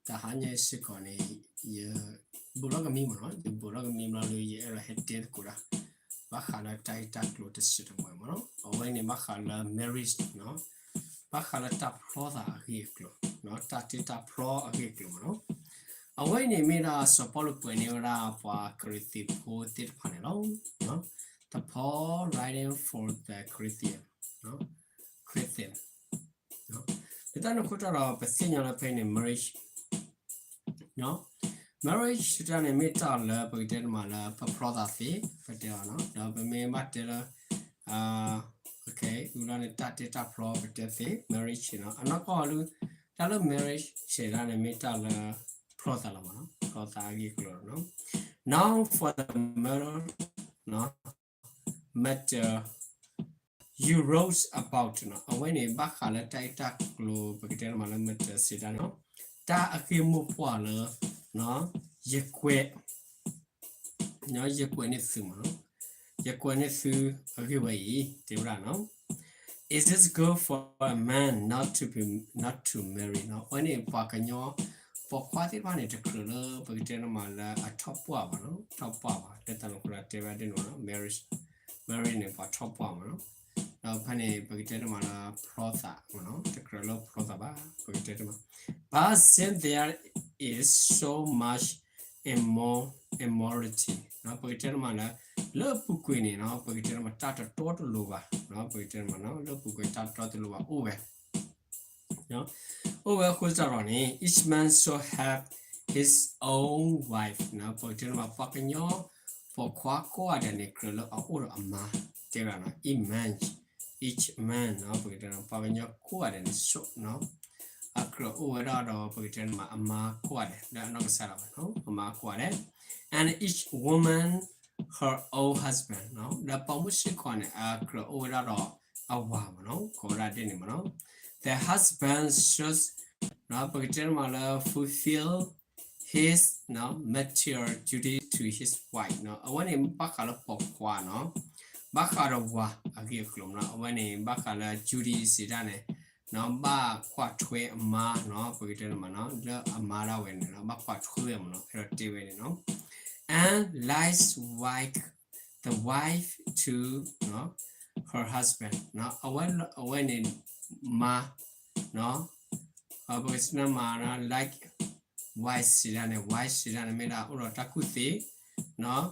တဟါညါစ့ၢ်ကီးန့ၣ် ယဘူးထီၣ်ကမံမ့ၢ်နီၤ, ယဘူးထီၣ်ကမံဘျီဒီး ယအဲၣ်ဒိးဟဲတဲသကိးတၢ် ဘၣ်ဃးလၢတၢ်ဂ့ၢ်တၢ်ကျိၤတစဲးတမှဲၤမ့ၢ်နီၤ, အဝဲန့ၣ်ဘၣ်ဃးလၢ marriage နီၤ, ဘၣ်ဃးလၢတၢ်ဖျီသးအဂ့ၢ်အကျိၤ, တၢ်တ့တၢ်ဖျီအဂ့ၢ်အကျိၤမ့ၢ်နီၤ. အဝဲအံၤန့ၣ်မ့ၢ်ဒၣ်စီၤပီလူးကွဲးန့ၢ်ဝဲဒၣ် ပှၤကရံၣ်သံးဖိသ့ၣ်တဖၣ်န့ၣ်လီၤ. တ Paul writing for the Corinthian, Corinthian လၢတၢ်န့ၣ်အဃိတၢ်ဒီး ပသ့ၣ်ညါလၢဖဲအံၤန့ၣ် marriage, marriage တၢ်န့ၣ်မ့ၢ်တၢ်လၢပကတဲတမးလၢပဖျီသးသ့, ပတဲအီၤနီၤ, ဒီးပမ့ၢ်ဘၣ်တဲလၢ အဝဲဒၣ်န့ၣ် တၢ်တ့တၢ်ဖျီပတဲသ့ marriage နီၤ, အနီၢ်ကီၢ်လၢ တၢ်လၢ marriage စံးဒၣ်န့ၣ် မ့ၢ်တၢ်လၢဖျီသးလီၤမ့ၢ်နီၤ, ဖျီသးအဂ့ၢ်အကျိၤလီၤနီၤ. Now for the matter, matter you wrote about နီၤ, အဝဲန့ၣ်ဘၣ်ဃးလၢတၢ်ဂ့ၢ်တၢ်ကျိၤ ပကတဲတမးလၢ matter စံးဒၣ်န့ၣ်နီၤ, တၢ်အဂ့ၢ်မိၢ်ပှၢ်လၢ ယကွဲး ယကွဲးန့ၢ်သုမ့ၢ်နီၤ, ယကွဲးန့ၢ်သုအဂ့ၢ်ဝဲအံၤ တဲဝဲဒၣ်နီၤ, Is it good for a man not to be, not to marry နီၤ, အဝဲန့ၣ်ပှၤကညီ ပိာ်ခွါသ့ၣ်တဖၣ်န့ၣ် တကြၢးလၢပကတဲတမးလၢအထီၣ်ပှၢ်ဘၣ်နီၤ, ထီၣ်ပှၢ်ဘၣ် လၢတၢ်န့ၣ်အဃိဒီးတဲဝဲဒၣ်ဒ်န့ၣ်မ့ၢ်နီၤ, marriage, marriage န့ၣ် ပှၤထီၣ်ပှၢ်မ့ၢ်နီၤ, ဒီးဖဲန့ၣ် ပကတဲတမးလၢဖျီသးမ့ၢ်နီၤ, တကြၢးလၢဖျီသးဘၣ် ပကတဲတမး, But since there is so much immor-, immorality နီၤ, ပကတဲတမးလၢ လၢအပူၤကွံာ်န့ၣ်နီၤ, ပကတဲတမးတၢ်တတီတလိၤဘၣ်နီၤ, ပကတဲတမးနီၤ လၢအပူၤကွံာ်တၢ်တတီတလိၤဘၣ်အိၣ်ဝဲ အိၣ်ဝဲအဃိသတးဒီးန့ၣ် each man should have his own wife နီၤ, ပကတဲတမး ပှၤကညီ ပိာ်ခွါကိးဂၤဒဲးန့ၣ် ကြၢးလၢအအိၣ်ဒီးအမါ တဲဝဲဒၣ်နီၤ, each man, each man နီၤ, ပကတဲတမး ပှၤကညီကိးဂၤဒဲးန့ၣ် ဆိးနီၤ, အကြၢးအိၣ်ဝဲဒၣ်ဒီး ပကတဲတမး အမါကိးဂၤဒဲး လၢအနီၢ်ကစၢ်ဒၣ်ဝဲနီၤ, အမါကိးဂၤဒဲး and each woman her own husband နီၤ, ဒီးပိာ်မုၣ်စ့ၢ်ကီးန့ၣ် အကြၢးအိၣ်ဝဲဒၣ်ဒီးအဝၤမ့ၢ်နီၤ, ကိးဝဲဒၣ်ဒ်န့ၣ်မ့ၢ်နီၤ, the husband should နီၤ, ပကတဲတမးလၢ fulfill his နီၤ material duty to his wife နီၤ, အဝဲန့ၣ်ဘၣ်ဃးလၢပိာ်ခွါနီၤ, ဘၣ်ဃးဒီးဝၤအဂ့ၢ်အကျိၤမ့ၢ်နီၤ, အဝဲန့ၣ်ဘၣ်ဃးလၢ duty စံးဒၣ်န့ၣ် နီၤ, ဘၣ်ကွၢ်ထွဲအမါနီၤ, ပကတဲတမးနီၤ လၢအမါဒၣ်ဝဲန့ၣ်နီၤ, ဘၣ်ကွၢ်ထွဲဝဲမ့ၢ်နီၤ, အဲၣ်ဒိးတဲဝဲန့ၣ်နီၤ, and likewise the wife to နီၤ her husband နီၤ, အဝဲ အဝဲန့ၣ် မါ နီၤ, ပကတဲတမးနီၤ like wife စံးဒၣ်န့ၣ် wife စံးဒၣ်န့ၣ် မ့ၢ်ဒၣ်အိၣ်ဒီးတၢ်ကူၣ်သ့ နီၤ,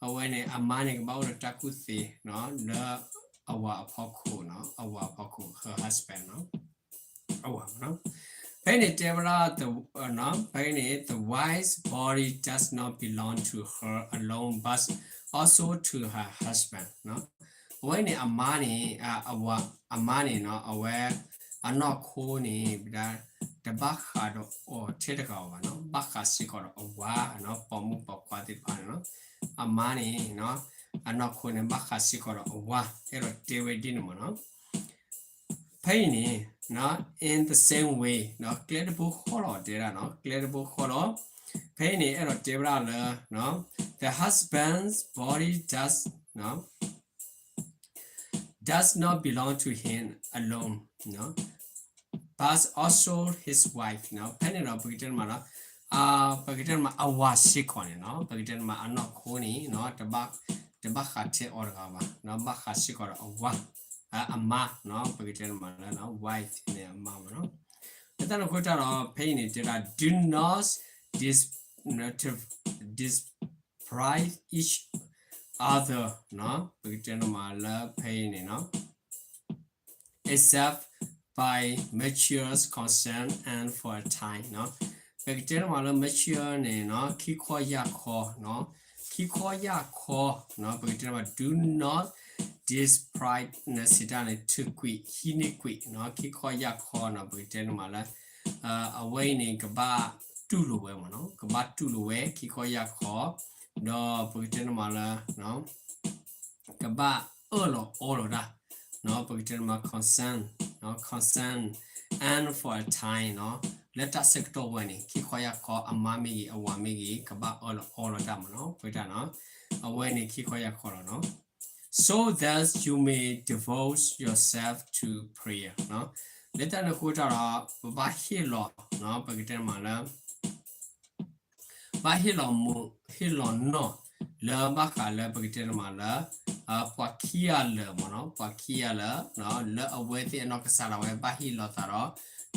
အဝဲန့ၣ် အမါန့ၣ် ကဘၣ်အိၣ်ဒီးတၢ်ကူၣ်သ့ နီၤ, လၢအဝၤအဖီခိၣ်နီၤ, အဝၤအဖီခိၣ် her husband နီၤ, အဝၤမ့ၢ်နီၤ, ဖဲန့ၣ်တဲဝဲဒၣ် ဖဲန့ၣ် the wife's body does not belong to her alone but also to her husband နီၤ, အဝဲန့ၣ် အမါန့ၣ် အဝၤ အမါန့ၣ်နီၤ အဝဲ အနီၢ်ခိန့ၣ် ပဒၣ် တဘၣ်ဃးဒီးအီၤထဲတဂၤဧိၤဘၣ်နီၤ, ဘၣ်ဃးစ့ၢ်ကီးဒီးအဝၤနီၤ, ပိာ်မုၣ်ပိာ်ခွါသ့ၣ်တဖၣ်န့ၣ်နီၤ, အမါန့ၣ်နီၤ အနီၢ်ခိန့ၣ် ဘၣ်ဃးစ့ၢ်ကီးဒီးအဝၤ, အဲၣ်ဒိးတဲဝဲဒ်န့ၣ်မ့ၢ်နီၤ. ဖဲအံၤန့ၣ်နီၤ in the same way နီၤ, ကျဲတဘိဃီလီၤတဲဒၣ်နီၤ, ကျဲတဘိဃီလီၤ. ဖဲအံၤန့ၣ် အဲၣ်ဒိးတဲဝဲဒၣ်လၢ the husband's body does နီၤ does not belong to him alone နီၤ, but also his wife နီၤ, ဖဲန့ၣ်ဒီး ပကတဲတမးလၢ ပကတဲတမး အဝၤစ့ၢ်ကီးန့ၣ်နီၤ, ပကတဲတမး အနီၢ်ခိန့ၣ်နီၤ တဘၣ်ဃးထဲအီၤတဂၤဘၣ်နီၤ, ဘၣ်ဃးစ့ၢ်ကီးဒီးအဝၤ အမါနီၤ, ပကတဲတမးလၢ wife န့ၣ် အမါမ့ၢ်နီၤ. လၢတၢ်န့ၣ်အဃိတၢ်ဒီး ဖဲအံၤန့ၣ်တဲဒၣ် do not dis, dis, deprive each other နီၤ, ပကတဲတမးလၢဖဲအံၤန့ၣ်နီၤ except by mutual consent and for a time နီၤ, ပကတဲတမးလၢ mutual န့ၣ်နီၤ ခံခီယၢ်ခီနီၤ, ခံခီယၢ်ခီနီၤ, ပကတဲတမး do not deprive န့ၣ် စံးတၢ်န့ၣ် ထုးကွံာ် ဟံးန့ၢ်ကွံာ်နီၤ, ခံခီယၢ်ခီနီၤ, ပကတဲတမးလၢ အဝဲအံၤန့ၣ် ကဘၣ်တူၢ်လိာ်ဝဲမ့ၢ်နီၤ, ကဘၣ်တူၢ်လိာ်ဝဲ ခံခီယၢ်ခီ, ဒီးပကတဲတမးလၢ ကဘၣ်အၢၣ်လီၤအီလီၤတၢ်နီၤ, ပကတဲတမး consent, consent and for a time နီၤ, လၢတၢ်ဆၢကတီၢ်ဝဲန့ၣ် ခံခီယၢ်ခီ အမါမ့ၢ်ဂ့ၤ အဝၤမ့ၢ်ဂ့ၤ ကဘၣ်အၢၣ်လီၤအီလီၤတၢ်မ့ၢ်နီၤ, ပကတဲနီၤ, အဝဲန့ၣ် ခံခီယၢ်ခီလီၤနီၤ. So that you may devote yourself to prayer နီၤ, လၢတၢ်န့ၣ်အဃိတၢ်ဒီး ပဘၣ်ဟ့ၣ်လီၤနီၤ, ပကတဲတမးလၢ ဘၣ်ဟ့ၣ်လီၤမူ ဟ့ၣ်လီၤနီၢ် လၢဘၣ်ဃးလၢပကတဲတမးလၢ ပှၤခံဂၤလၢာ်မ့ၢ်နီၤ, ပှၤခံဂၤလၢာ် လၢအဝဲသ့ၣ်အနီၢ်ကစၢ်ဒၣ်ဝဲ ဘၣ်ဟ့ၣ်လီၤသး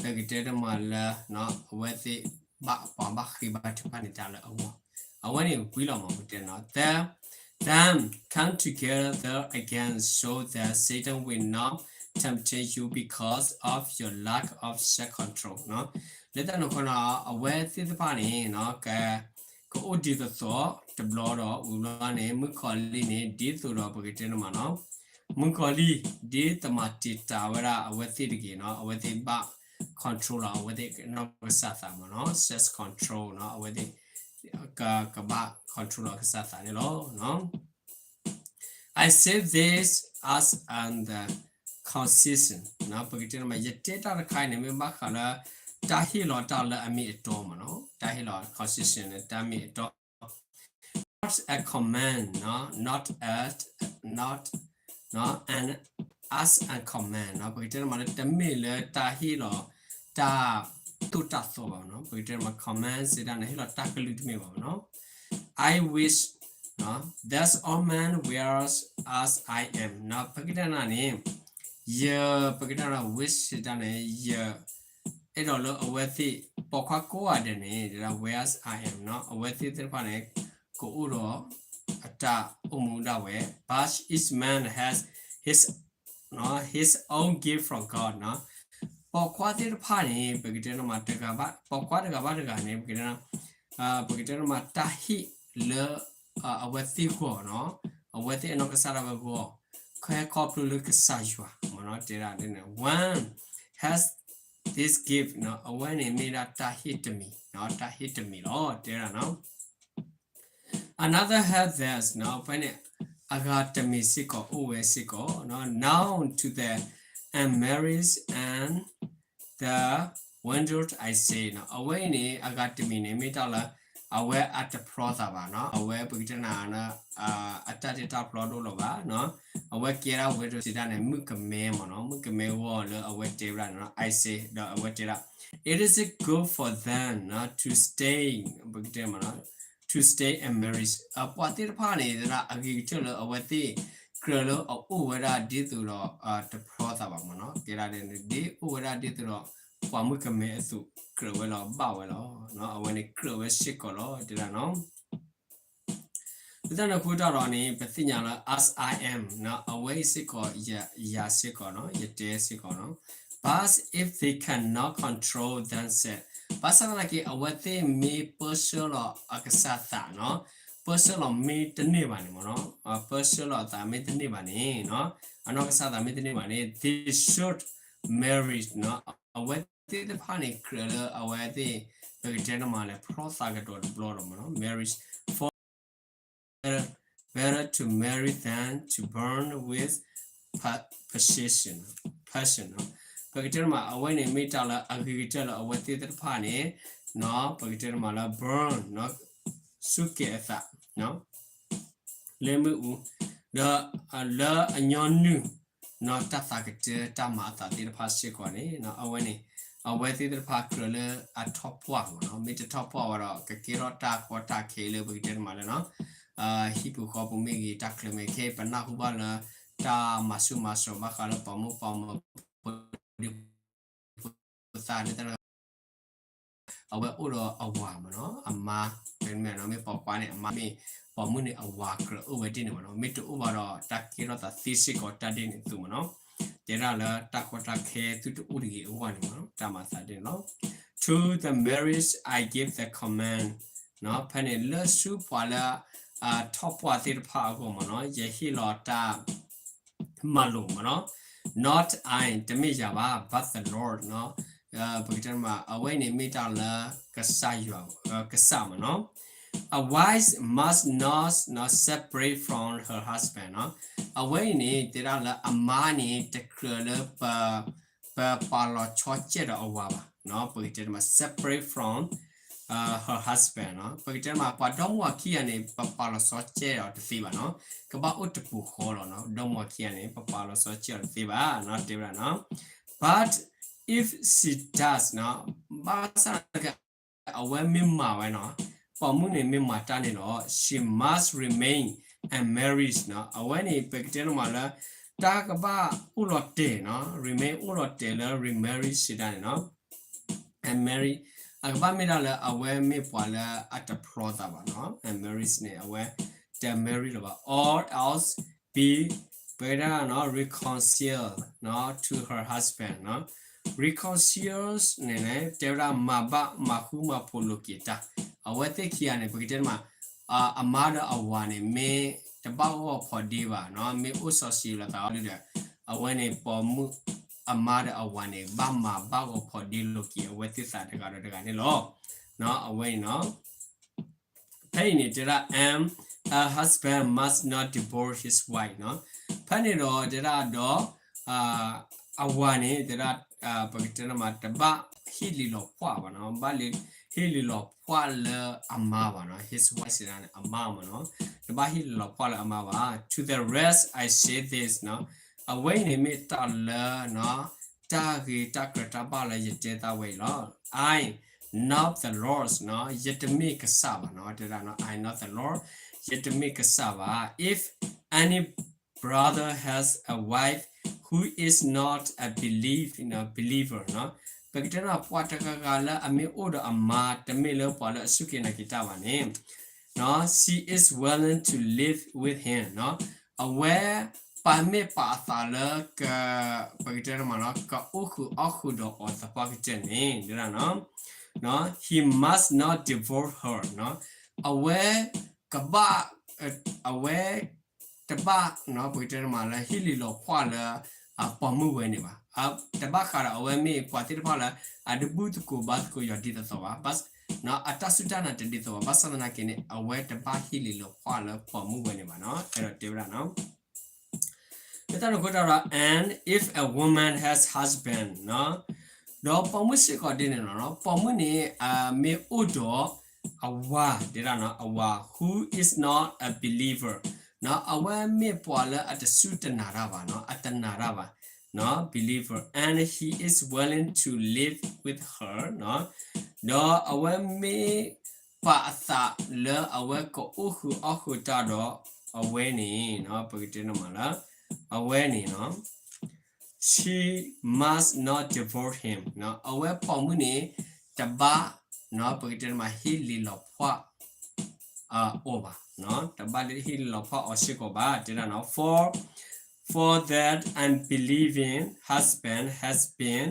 ဒီး ပကတဲတမးလၢ အဝဲသ့ၣ်ဘၣ်ပှၤဘၣ်ဃ့ဘါထုကဖၣ်န့ၢ်တၢ်လၢအဂီၢ်, အဝဲန့ၣ်ဝံၤလီၤမ့ၢ်ပတဲနီၤ, the them come together again so that Satan will not tempt you because of your lack of self-control လၢတၢ်န့ၣ်အဃိနီၤ အဝဲသ့ၣ်တဖၣ်န့ၣ် ကအိၣ်ဒ်သိးသိးတဘျီဒီး ဝံၤဘျီန့ၣ် မုၣ်ကီၤလံၢ်န့ၣ် ဒ်သိးဒီးပကတဲတမးနီၤ, မုၣ်ကီၤလံၢ် ဒ်တမၤတံာ်တာ်ဝဲဒၣ်အဝဲသ့ၣ်တဂ့ၤနီၤ, အဝဲသ့ၣ်ဘၣ် control လီၤ အဝဲသ့ၣ်နီၢ်ကစၢ်သးမ့ၢ်နီၤ, self control နီၤ, အဝဲသ့ၣ် ကဘၣ် control လီၤကစၢ်သးန့ၣ်လီၤ. I say this as an the concession ပကတဲတမး ယတဲတၢ်တခါအံၤန့ၣ် မ့ၢ်ဘၣ်ဃးလၢ တၢ်ဟ့ၣ်လီၤတၢ်လၢအမ့ၢ်အတီမ့ၢ်နီၤ, တၢ်ဟ့ၣ်လီၤ concession န့ၣ် တၢ်မ့ၢ်အတီ not a command နီၤ, not a not နီၤ and as a command နီၤ, ပကတဲတမးလၢ တမ့ၢ်လၢတၢ်ဟ့ၣ်လီၤ တၢ်သိၣ်တၢ်သီဘၣ်နီၤ, ပကတဲတမး command စံးတၢ်န့ၣ် ဟ့ၣ်လီၤတၢ်ကလုၢ်တမ့ၢ်ဘၣ်နီၤ, I wish that all men were as I am နီၤ, ပကတဲနၤန့ၣ် ယ ပကတဲနၤ wish စံးတၢ်န့ၣ် ယ အဲၣ်ဒိးလၢအဝဲသ့ၣ် ပိာ်ခွါကိးဂၤဒဲးန့ၣ် whereas I am နီၤ, အဝဲသ့ၣ်သ့ၣ်တဖၣ်န့ၣ် ကအိၣ်ဒီးအတၢ်အိၣ်မူဒၣ်ဝဲ, but each man has his his own gift from God နီၤ, ပိာ်ခွါသ့ၣ်တဖၣ်န့ၣ် ပကတဲနမးတဂၤဘၣ် ပိာ်ခွါတဂၤဘၣ်တဂၤန့ၣ် ပကတဲ ပကတဲနမးတၢ်ဟ့ၣ်လၢ အဝဲသ့ၣ်ဂီၢ်နီၤ, အဝဲသ့ၣ်အနီၢ်ကစၢ်ဒၣ်ဝဲဂီၢ် ခဲခီဖျိလၢကစၢ်ယွၤမ့ၢ်နီၤ, တဲဒၣ်န့ၣ် one has this gift နီၤ, အဝဲန့ၣ်မ့ၢ်ဒၣ်တၢ်ဟ့ၣ်တမံၤနီၤ, တၢ်ဟ့ၣ်တမံၤလီၤ တဲဒၣ်နီၤ. Another has this နီၤ, ဖဲန့ၣ် အဂၤတမံၤစ့ၢ်ကီးအိၣ်ဝဲစ့ၢ်ကီးနီၤ, now to the unmarried and the widowed I say နီၤ, အဝဲအံၤန့ၣ် အဂၤတမံၤန့ၣ် မ့ၢ်တၢ်လၢ အဝဲအတဖျီသးဘၣ်နီၤ, အဝဲပကတဲနၤ အတၢ်တ့တၢ်ဖျီတအိၣ်လၢၤဘၣ်, အဝဲကဲဒၣ် widow စံးတၢ်န့ၣ် မုၣ်ကမဲမ့ၢ်နီၤ, မုၣ်ကမဲဂီၢ်လၢအဝဲတဲဝဲဒၣ်န့ၣ်နီၤ, I say ဒီးအဝဲတဲဒၣ် it is good for them နီၤ to stay ပကတဲမ့ၢ်နီၤ to stay in marriage ပှၤသ့ၣ်တဖၣ်န့ၣ် သရၣ်အဂ့ၤကတၢၢ်လၢအဝဲသ့ၣ် ကြၢးလၢအအိၣ်ဝဲဒၣ်ဒ်သိးဒီး တဖျီသးဘၣ်မ့ၢ်နီၤ, ကဲဒၣ်ဒ် ဒ်အိၣ်ဝဲဒၣ်ဒ်သိးဒီး ပှၤမုၣ်ကမဲအသိး ကြၢးဝဲလီၤ ဘၣ်ဝဲလီၤ, အဝဲန့ၣ်ကြၢးဝဲစ့ၢ်ကီးလီၤ တဲဒၣ်နီၤ. လၢတၢ်န့ၣ်အဃိတၢ်ဒီးန့ၣ် ပသ့ၣ်ညါလၢ as I am နီၤ, အဝဲအံၤစ့ၢ်ကီး ယၤစ့ၢ်ကီးနီၤ, ယတဲစ့ၢ်ကီးနီၤ, but if they cannot control themselves ဘၣ်ဆၣ်သနာ်က့ အဝဲသ့ၣ်မ့ၢ်ပၢဆှၢလီၤအကစၢ်သးနီၤ, ပၢဆှၢလီၤမ့ၢ်တန့ၢ်ဘၣ်န့ၣ်မ့ၢ်နီၤ, ပၢဆှၢလီၤအသးမ့ၢ်တန့ၢ်ဘၣ်န့ၣ်နီၤ, အနီၢ်ကစၢ်သးမ့ၢ်တန့ၢ်ဘၣ်န့ၣ် they should marry နီၤ, အဝဲသ့ၣ်တဖၣ်န့ၣ် ကြၢးလၢအဝဲသ့ၣ် ပကတဲနမးလဲၣ် ဖျီသးကဒီးတဘျီဒီးမ့ၢ်နီၤ, marriage for better to marry than to burn with passion, passion နီၤ, ပကတဲနမး အဝဲန့ၣ်မ့ၢ်တၢ်လၢအဂ့ၤကတၢၢ်လၢအဝဲသ့ၣ်သ့ၣ်တဖၣ်န့ၣ်နီၤ, ပကတဲနမးလၢ burn နီၤ, စူၢ်က့ၤအသး လၢမ့ၣ်အူ, ဒီးလၢအညီနုၢ်နီၤ တၢ်သးကတၢၢ်တၢ်မၤအသးသ့ၣ်တဖၣ်စ့ၢ်ကီးန့ၣ် အဝဲန့ၣ် အဝဲသ့ၣ်သ့ၣ်တဖၣ်ကြၢးလၢအထီၣ်ပှၢ်မ့ၢ်နီၤ, မ့ၢ်တထီၣ်ပှၢ်ဝဲဒီး ကကဲထီၣ်တၢ်ကီတၢ်ခဲလၢပကတဲနမးလၢနီၤ, ဟံၣ်ပူၤဃီပူၤမ့ၢ်ဂ့ၤ တၢ်ချၢမ့ၢ်ဂ့ၤ ခဲအံၤပနၢ်ဟူဘၣ်လၢ တၢ်မၤဆူၣ်မၤစိးဘၣ်ဃးလၢပိာ်မုၣ်ပိာ်မၢၤ ဖိဒံဖိသၣ်လၢတၢ် အဝဲအိၣ်ဒီးအဝၤမ့ၢ်နီၤ, အမါ, မ့ၢ်နီၤ မ့ၢ်ပိာ်ခွါန့ၣ် အမါမ့ၢ် ပိာ်မုၣ်န့ၣ် အဝၤကြၢးအိၣ်ဝဲဒ်န့ၣ်မ့ၢ်နီၤ, မ့ၢ်တအိၣ်ဘၣ်ဒီး တၢ်ကဲထီၣ်သးသ့စ့ၢ်ကီးတၢ်ဒ်န့ၣ်အသိးမ့ၢ်နီၤ, တဲဒၣ်လၢတၢ်ကီတၢ်ခဲသုတအိၣ်တဂ့ၤအဂီၢ်န့ၣ်မ့ၢ်နီၤ, တၢ်မၤသးဒ်န့ၣ်လီၤ. To the married I give the command နီၤ, ဖဲန့ၣ်လၢဆူပှၤလၢ ထီၣ်ပှၢ်သ့ၣ်တဖၣ်အဂီၢ်မ့ၢ်နီၤ, ယဟ့ၣ်လီၤတၢ် မၤလိာ်မ့ၢ်နီၤ, not I တမ့ၢ်ယၤဘၣ် but the Lord နီၤ, ပကတဲမး အဝဲအံၤန့ၣ်မ့ၢ်တၢ်လၢကစၢ်ယွၤ ကစၢ်မ့ၢ်နီၤ, a wife must not separate from her husband နီၤ, အဝဲအံၤန့ၣ် တဲဒၣ်လၢအမါန့ၣ် တကြၢးလၢ ပပာ်လီၤဆီကဲၣ်ဒီးအဝၤဘၣ်နီၤ, ပကတဲမး separate from her husband နီၤ, ပကတဲမး ပှၤဒီမါဝၤခံဂၤန့ၣ် ပပာ်လီၤဆီကဲၣ်ဒီးတသ့ဘၣ်နီၤ, ကဘၣ်အိၣ်တပူၤဃီလီၤနီၤ, ဒီမါဝၤခံဂၤန့ၣ် ပပာ်လီၤဆီကဲၣ်ဒီးတသ့ဘၣ်နီၤ, တဲဝဲဒၣ်နီၤ, but if she does နီၤ, ဘၣ်ဆၣ်သနာ်က့ အဝဲမ့ၢ်မၤဝဲနီၤ, ပိာ်မုၣ်န့ၣ်မ့ၢ်မၤတၢ်န့ၣ်လီၤ she must remain unmarried နီၤ. အဝဲန့ၣ် ပကတဲန့ၣ်မးလၢ တၢ်ကဘၣ်အိၣ်လီၤတဲာ်နီၤ remain အိၣ်လီၤတဲာ်လၢ remarry စံးဒၣ်န့ၣ်နီၤ. unmarried အကဘၣ်မ့ၢ်ဒၣ်လၢအဝဲမ့ၢ်ပှၤလၢအတဖျီသးဘၣ်နီၤ. unmarried န့ၣ် အဝဲတ marry လၢၤဘၣ် or else be ပဝဲဒၣ်နီၤ reconcile နီၤ to her husband နီၤ. reconcile န့ၣ်န့ၣ် တဲဝဲဒၣ်မၤဘၣ်မၤဃူမၤဖိးလိာ်က့ၤတၢ် အဝဲသ့ၣ်ခံဂၤန့ၣ် ပကတဲမး အမါဒီးအဝၤန့ၣ် မ့ၢ်တဘၣ်ဂီၢ်ဖီဒ့ဘၣ်နီၤ မ့ၢ်အိၣ်စီဆှံလိာ်သးအီၤဒုဒီး အဝဲန့ၣ်ပိာ်မုၣ် အမါဒီးအဝၤန့ၣ် ဘၣ်မၤဘၣ်ဂီၢ်ဖီဒ့လိာ်က့ၤ အဝဲသ့ၣ်သးတဂၤဒီးတဂၤန့ၣ်လီၤ. အဝဲအံၤနီၤ ဖဲအံၤန့ၣ်တဲဒၣ် and a husband must not divorce his wife နီၤ. ဖဲန့ၣ်ဒီးတဲဒၣ်ဒီး အဝၤန့ၣ်တဲဒၣ် ပကတဲန့ၣ်မး တဘၣ်ဟ့ၣ်လီၤလီၤဖှၣ်ဘၣ်နီၤ ဘၣ်ဟ့ၣ်လီၤလီၤဖှၣ်လၢအမါဘၣ်နီၤ his wife စံးဒၣ်န့ၣ် အမါမးနီၤ တဘၣ်ဟ့ၣ်လီၤလီၤဖှၣ်လၢအမါဘၣ် to the rest I say this နီၤ. အဝဲအံၤန့ၣ်မ့ၢ်တၢ်လၢ တၢ်ဂ့ၤတၢ်ကြၢးတၢ်ဘၣ်လၢယတဲသးဝဲအံၤလီၤ. I not the Lord နီၤ ယတမ့ၢ်ကစၢ်ဘၣ်နီၤ တဲဒၣ်နီၤ I not the Lord ယတမ့ၢ်ကစၢ်ဘၣ် if any brother has a wife who is not a believe believer နီၤ ပကတဲန့ၣ် ပှၤတဂၤဂၤလၢအမ့ၢ်အိၣ်ဒီးအမါတမ့ၢ်လၢပှၤလၢအစူၢ်က့ၤနာ်က့ၤတၢ်ဘၣ်န့ၣ် she is willing to live with him နီၤ အဝဲပာ်မ့ၢ်ပာ်အသးလၢ ပကတဲန့ၣ်မးနီၤ ကအိၣ်ဃုာ်အီၣ်ဃုာ်ဒီးအီၤသပှၢ်ကတၢၢ်န့ၣ် တဲဒၣ်နီၤ he must not divorce her နီၤ အဝဲကဘၣ် အဝဲ တဘၣ်နီၤ ပကတဲန့ၣ်မးလၢဟ့ၣ်လီၤလီၤဖှၣ်လၢ အပိာ်မုၣ်ဝဲန့ၣ်ဘၣ် တဘၣ်ဃးဒီးအဝဲမ့ၢ်ပှၤသ့ၣ်တဖၣ်လၢ အတဘူၣ်သကိးဘါသကိးယွၤဒ်သိးသိးဘၣ် အတၢ်စူၢ်တၢ်နာ်တဒ်သိးဘၣ် ဘၣ်ဆၣ်သနာ်က့န့ၣ် အဝဲတဘၣ်ဟ့ၣ်လီၤလီၤဖှၣ်လၢပိာ်မုၣ်ဝဲန့ၣ်ဘၣ်နီၤ အဲၣ်ဒိးတဲဝဲဒၣ်နီၤ လၢတၢ်န့ၣ်အဃိတၢ်ဒီး and if a woman has husband နီၤ ဒီးပိာ်မုၣ်စ့ၢ်ကီးဒ်န့ၣ်လီၤနီၤ ပိာ်မုၣ်န့ၣ် မ့ၢ်အိၣ်ဒီး အဝၤ တဲဒၣ်နီၤ အဝၤ who is not a believer နီၤ အဝဲမ့ၢ်ပှၤလၢအတစူၢ်တနာ်တၢ်ဘၣ်နီၤ အတနာ်တၢ်ဘၣ် နီၤ believer and he is willing to live with her နီၤ ဒီးအဝဲမ့ၢ်ပာ်အသးလၢအဝဲကအိၣ်ဃုာ်အီၣ်ဃုာ်တၢ်ဒီး အဝဲန့ၣ်နီၤ ပကတဲန့ၣ်မးလၢ အဝဲန့ၣ်နီၤ she must not divorce him နီၤ အဝဲပိာ်မုၣ်န့ၣ် တဘၣ်နီၤ ပကတဲန့ၣ်မး ဟ့ၣ်လီၤလီၤဖှၣ် အီၤဘၣ်နီၤ တဘၣ်ဟ့ၣ်လီၤလီၤဖှၣ်အီၤစ့ၢ်ကီးဘၣ် တဲဒၣ်နီၤ for for that unbelieving husband has been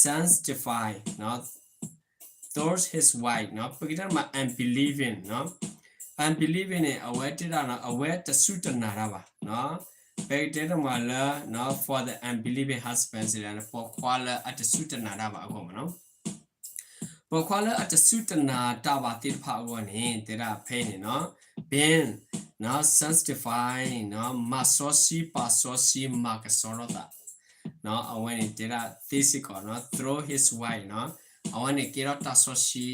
sanctified နီၤ through his wife နီၤ ပကတဲမး unbelieving နီၤ unbelieving န့ၣ် အဝဲတဲဒၣ်နီၤ အဝဲတစူၢ်တနာ်တၢ်ဘၣ်နီၤ ပကတဲတမးလၢ for the unbelieving husband စံးဒၣ်န့ၣ် ပိာ်ခွါလၢအတစူၢ်တနာ်တၢ်ဘၣ်အဂီၢ်မးနီၤ ပိာ်ခွါလၢအတစူၢ်တနာ်တၢ်ဘၣ်သ့ၣ်တဖၣ်အဂီၢ်န့ၣ် တဲဒၣ်ဖဲအံၤန့ၣ်နီၤ been နီၤ sanctified နီၤ မၤစီဆှံ ပာ်စီဆှံ မၤကဆှီထီၣ်သး နီၤ အဝဲန့ၣ်တဲဒၣ်သ့စ့ၢ်ကီးနီၤ through his wife နီၤ အဝဲန့ၣ်ကဲထီၣ်တၢ်စီဆှံ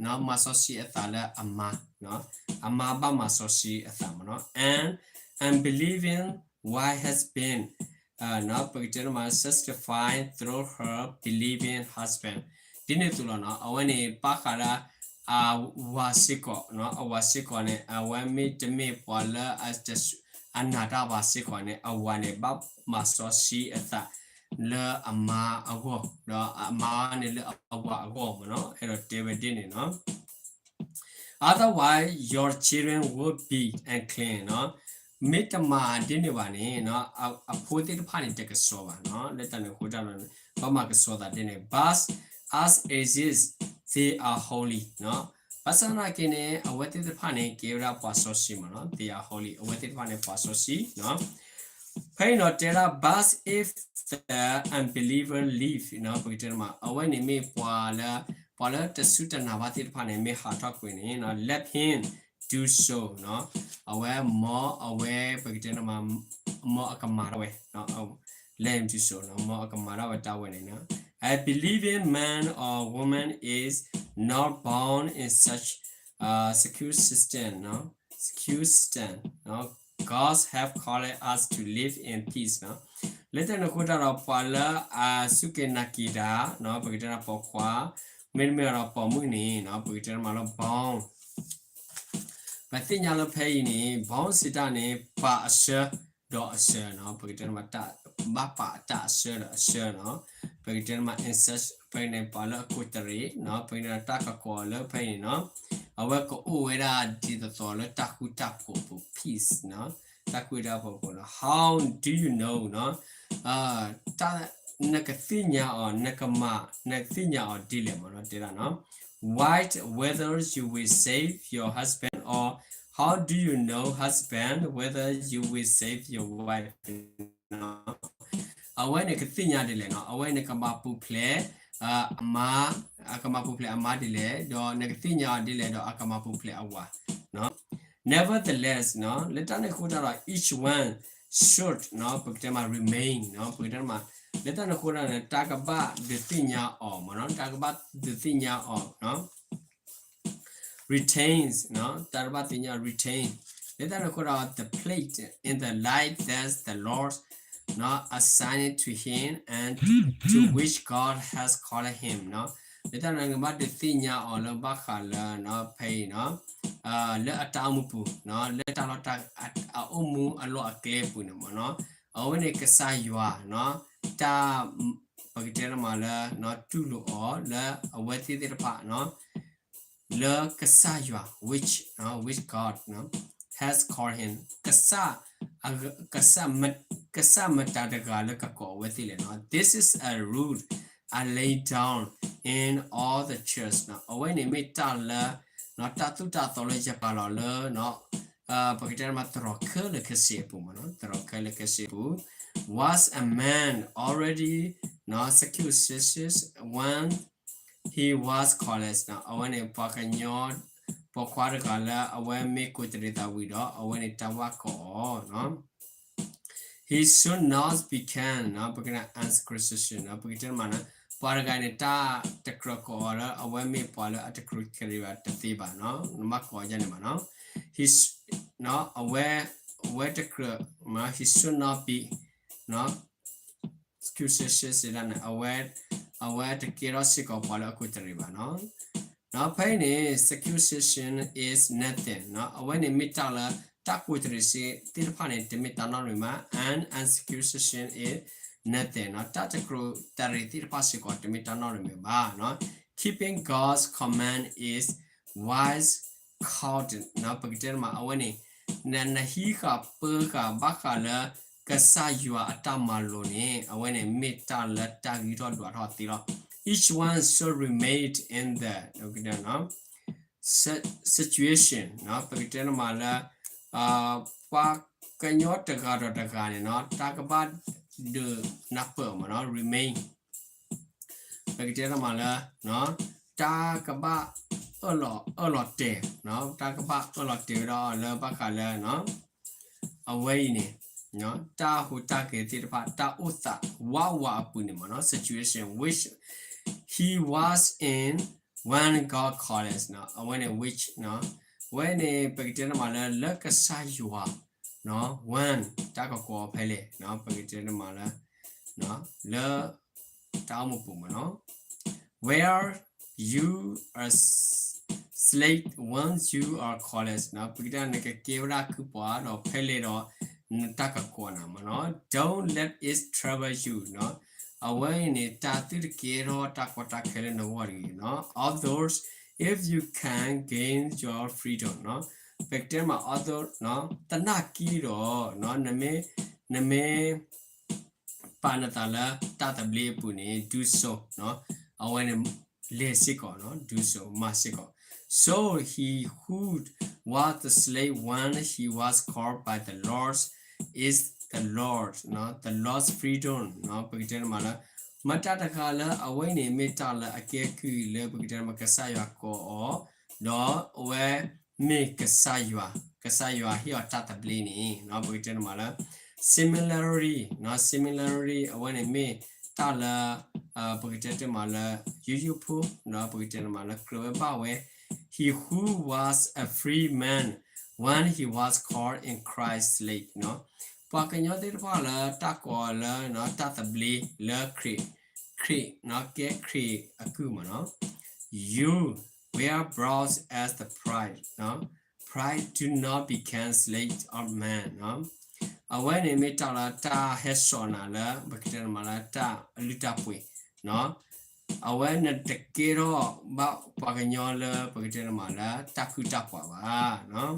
နီၤ မၤစီဆှံအသးလၢအမါ နီၤ အမါဘၣ်မၤစီဆှံအသးမးနီၤ and unbelieving wife has been နီၤ ပကတဲတမး sanctified through her believing husband ဒ်န့ၣ်အသိးလီၤနီၤ အဝဲန့ၣ်ဘၣ်ဃးလၢ အဝၤစ့ၢ်ကီးနီၤ အဝၤစ့ၢ်ကီးန့ၣ် အဝဲမ့တမ့ၢ်ပှၤလၢ အနာ်တၢ်ဘၣ်စ့ၢ်ကီးန့ၣ် အဝၤန့ၣ် ဘၣ်မၤစီဆှံအသး လၢအမါအဂီၢ် ဒီးအမါန့ၣ်လၢအဝၤအဂီၢ်မးနီၤ အဲၣ်ဒိးတဲဝဲဒ်န့ၣ်နီၤ otherwise your children will be unclean နီၤ မ့ၢ်တမၤဒ်န့ၣ်ဘၣ်န့ၣ် အဖိသ့ၣ်တဖၣ်န့ၣ် တကဆှီဘၣ်နီၤ လၢတၢ်န့ၣ်အဃိတၢ်ဒီး ဘၣ်မၤကဆှီသးဒ်န့ၣ် but as it is they are holy နီၤ ဘၣ်ဆၣ်သနာ်က့န့ၣ် အဝဲသ့ၣ်တဖၣ်န့ၣ် ကဲဝဲဒၣ်ပှၤစီဆှံမးနီၤ they are holy အဝဲသ့ၣ်တဖၣ်န့ၣ် ပှၤစီဆှံနီၤ ဖဲအံၤနီၤ တဲဒၣ် but if the unbeliever leave နီၤ ပကတဲမး အဝဲန့ၣ်မ့ၢ်ပှၤလၢ ပှၤလၢတစူၢ်တနာ်ဘၣ်သ့ၣ်တဖၣ်န့ၣ် မ့ၢ်ဟးထီၣ်ကွံာ်န့ၣ်နီၤ let him do so နီၤ အဝဲမ်အဝဲ ပကတဲမး မ်အကမၤထီၣ်ဝဲ let him do so နီၤ မ်အကမၤထီၣ်ဝဲတၢ်ဝဲန့ၣ်နီၤ A believing man or woman is not bound in such secure system, secure system. God have called us to live in peace. လၢတၢ်န့ၣ်အဃိတၢ်ဒီး ပှၤလၢအစူၢ်က့ၤနာ်က့ၤတၢ် ပကတဲဒၣ်ပိာ်ခွါ မ့တမ့ၢ်ဒီးပိာ်မုၣ်န့ၣ် ပကတဲမးလၢ bound ပသ့ၣ်ညါလၢဖဲအံၤန့ၣ် ဘီစံးတၢ်န့ၣ် ပာ်အဆၢဒီးအဆၢနီၤ, ပကတဲတမး ဘၣ်ပာ်တၢ်အဆၢဒီးအဆၢနီၤ, ပကတဲတမး incest ဖဲန့ၣ် ပှၤလၢအကူးတရံးနီၤ, ပကတဲတၢ်ကကိးလၢဖဲအံၤန့ၣ်နီၤ, အဝဲကအိၣ်ဝဲဒၣ်ဒ်သိးသိးလၢတၢ်ဃူတၢ်ဖိးပူၤ peace နီၤ, တၢ်ဃူတၢ်ဖိးပူၤနီၤ, how do you know နီၤ, တၢ် နကသ့ၣ်ညါအီၤ နကမၤ နကသ့ၣ်ညါအီၤဒ်လဲၣ်မးနီၤ, တဲဒၣ်နီၤ, why, whether you will save your husband or how do you know, husband, whether you will save your wife နီၤ, အဝဲန့ၣ်ကသ့ၣ်ညါဒ်လဲၣ်နီၤ, အဝဲန့ၣ်ကဘၣ်ပူၤဖျဲး အမါ, အကမၤပူၤဖျဲးအမါဒ်လဲၣ်, ဒီးနကသ့ၣ်ညါအီၤဒ်လဲၣ်ဒီးအကမၤပူၤဖျဲးအဝၤနီၤ, nevertheless နီၤ, လၢတၢ်န့ၣ်အဃိတၢ်ဒီး each one should နီၤ, ပကတဲမး remain နီၤ, ပကတဲမး လၢတၢ်န့ၣ်အဃိတၢ်န့ၣ် တၢ်ကဘၣ်ဒုးသ့ၣ်ညါအီၤမးနီၤ, တၢ်ကဘၣ်ဒုးသ့ၣ်ညါအီၤနီၤ, retains နီၤ, တၢ်ကဘၣ်သ့ၣ်ညါ retain လၢတၢ်န့ၣ်အဃိတၢ်ဒီး the place in the life that the Lord နီၤ assigned to him and to which God has called him နီၤ, လၢတၢ်န့ၣ်ကဘၣ်ဒုးသ့ၣ်ညါအီၤလၢဘၣ်ဃးလၢနီၤ ဖဲအံၤနီၤ, လၢအတၢ်အိၣ်မူပူၤနီၤ, လၢတၢ်လီၢ်တၢ် အအိၣ်မူအလီၢ်အကျဲအပူၤန့ၣ်မးနီၤ, အဝဲန့ၣ်ကစၢ်ယွၤနီၤ, တၢ် ပကတဲတမးလၢ တူၢ်လိာ်အီၤလၢအဝဲသ့ၣ်သ့ၣ်တဖၣ်နီၤ, လၢကစၢ်ယွၤ which, which God has called him, ကစၢ် ကစၢ်မတၤတဂၤလၢကကိးအဝဲသ့ၣ်လဲၣ်နီၤ, this is a rule I lay down in all the church နီၤ, အဝဲန့ၣ်မ့ၢ်တၢ်လၢ တၢ်သိၣ်တၢ်သီလၢယပာ်လီၤလၢ ပကတဲမး သရိာ်ခဲလၢာ်ခဲဆ့အပူၤမးနီၤ, သရိာ်ခဲလၢာ်ခဲဆ့အပူၤ, was a man already circumcised when he was called နီၤ, အဝဲန့ၣ်ပှၤကညီ ပိာ်ခွါတဂၤလၢအဝဲမ့ၢ်ကူးတရံးသးဝံၤဒီး အဝဲန့ၣ်တၢ်ဘၣ်ကိးအီၤနီၤ He should not become နီၤ, ပကတဲ uncircumcision နီၤ, ပကတဲမးနီၤ, ပှၤတဂၤန့ၣ် တၢ်တကြၢးကိးအီၤလၢ အဝဲမ့ၢ်ပှၤလၢအတကြၢးကရံးဘၣ်တသ့ဘၣ်နီၤ, နဘၣ်ကိးအီၤဒ်န့ၣ်မးနီၤ, he, နီၤ, အဝဲ, အဝဲတကြၢး, နီၤ, he should not be, နီၤ, circumcision စံးဒၣ်န့ၣ် အဝဲ, အဝဲတကဲထီၣ်စ့ၢ်ကီးပှၤလၢအကူးတရံးဘၣ်နီၤ. နီၤ ဖဲအံၤန့ၣ် circumcision is nothing နီၤ, အဝဲန့ၣ်မ့ၢ်တၢ်လၢ တၢ်ကူးတရံးစ့သ့ၣ်တဖၣ်န့ၣ် တမ့ၢ်တၢ်နီတမံၤဘၣ်, and uncircumcision is nothing နီၤ, တၢ်တကြၢးတၢ်ရ့သ့ၣ်တဖၣ်စ့ၢ်ကီးတမ့ၢ်တၢ်နီတမံၤဘၣ်နီၤ, keeping God's command is wise caution နီၤ, ပကတဲတမး အဝဲန့ၣ် နဟံးဃာ်ပၢဃာ်ဘၣ်ဃးလၢ ကစၢ်ယွၤအတၢ်မၤလိာ်န့ၣ် အဝဲန့ၣ်မ့ၢ်တၢ်လၢတၢ်ဂံၢ်ထီၣ်ဒွးထီၣ်သ့လီၤ. Each one should remain in the, နီၤ, situation နီၤ, ပကတဲတမးလၢ ပှၤကညီတဂၤဒီးတဂၤန့ၣ်နီၤ တၢ်ကဘၣ်ဒုးနၢ်ပၢၢ်မးနီၤ remain ပကတဲတမးလၢ တၢ်ကဘၣ်အၢၣ်လီၤအၢၣ်လီၤတဲာ်, တၢ်ကဘၣ်အၢၣ်လီၤတဲာ်ဝဲဒၣ်လၢဘၣ်ဃးလၢ အဝဲအံၤန့ၣ် တၢ်ဟူးတၢ်ဂဲၤသ့ၣ်တဖၣ် တၢ်အိၣ်သးဝးဝးအပူၤန့ၣ်မးနီၤ situation which he was in when God called us နီၤ အဝဲန့ၣ် which နီၤ အဝဲန့ၣ် ပကတဲတမးလၢ လၢကစၢ်ယွၤ နီၤ when တၢ်ကကိးဖဲလဲၣ်နီၤ ပကတဲတမးလၢ လၢ တၢ်အိၣ်မူပူၤမးနီၤ where you are slave once you are called နီၤ ပကတဲနကကဲဝဲဒၣ်ကုၢ်ပှၤဒီးဖဲလဲၣ်ဒီး နတၢ်ကကိးနၤမးနီၤ don't let it trouble you နီၤ အဝဲအံၤန့ၣ် တၢ်သုတကဲထီၣ်တၢ်ကီတၢ်ခဲလၢနဂီၢ်တဂ့ၤနီၤ although if you can gain your freedom နီၤ ပကတဲမး although နီၤ သနာ်က့ဒီး နမ့ၢ် နမ့ၢ် ပာ်နသးလၢတၢ်သဘျ့အပူၤန့ၣ် do so နီၤ အဝဲန့ၣ် လဲၤစ့ၢ်ကီးနီၤ do so မၤစ့ၢ်ကီး so he who was the slave when he was called by the Lord is the Lord နီၤ the Lord's freedom နီၤ ပကတဲတမးလၢ မတၤတဂၤလၢအဝဲန့ၣ်မ့ၢ်တၢ်လၢအကဲကုၢ်လၢပကတဲတမးကစၢ်ယွၤကိးအီၤ ဒီးအဝဲမ့ၢ်ကစၢ်ယွၤ, ကစၢ်ယွၤဟ့ၣ်အီၤတၢ်သဘျ့န့ၣ် ပကတဲတမးလၢ similarly နီၤ similarly အဝဲန့ၣ်မ့ၢ်တၢ်လၢ ပကတဲတမးလၢ ယူးယီၣ်ဖိ ဒီးပကတဲတမးလၢကြၢးဝဲဘၣ်ဝဲ he who was a free man when he was called in Christ's stead နီၤ ပှၤကညီသ့ၣ်တဖၣ်လၢတၢ်ကိးလၢ တၢ်သဘျ့လၢခရံာ်, ခရံာ် ကဲခရံာ်အကုၢ်မးနီၤ you were brought as the bride, bride pride do not become slave of man အဝဲန့ၣ်မ့ၢ်တၢ်လၢတၢ်ဟဲစိာ်နၤလၢ ပကတဲတမးလၢတၢ်အလုၢ်တၢ်ပှ့ၤ အဝဲနတကဲထီၣ်ဘၣ်ပှၤကညီလၢ ပကတဲတမးလၢတၢ်ဖုၣ်တၢ်ပှၢ်ဘၣ်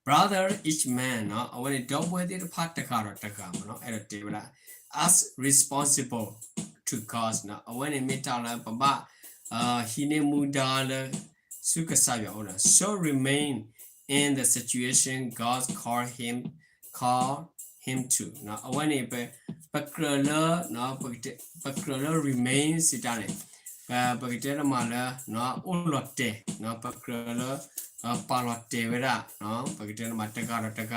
brother each man အဝဲန့ၣ် ဒီပုၢ်ဝဲၢ်သ့ၣ်တဖၣ်တဂၤဒီးတဂၤမ့ၢ်နီၤ အဲၣ်ဒိးတဲဝဲဒၣ် as responsible to God နီၤ အဝဲန့ၣ်မ့ၢ်တၢ်လၢပဘၣ် ဟံးန့ၢ်မူဒါလၢ ဆူကစၢ်ယွၤအအိၣ်ဒီး so remain in the situation God call him call him to နီၤ အဝဲန့ၣ် ပကြၢးလၢ ပကြၢးလၢ remain စံးတၢ်န့ၣ် ပကတဲတမးလၢ အိၣ်လီၤတဲာ် ပကြၢးလၢ ပာ်လီၤတဲာ်ဝဲဒၣ် ပကတဲတမးတဂၤဒီးတဂၤ လၢတၢ်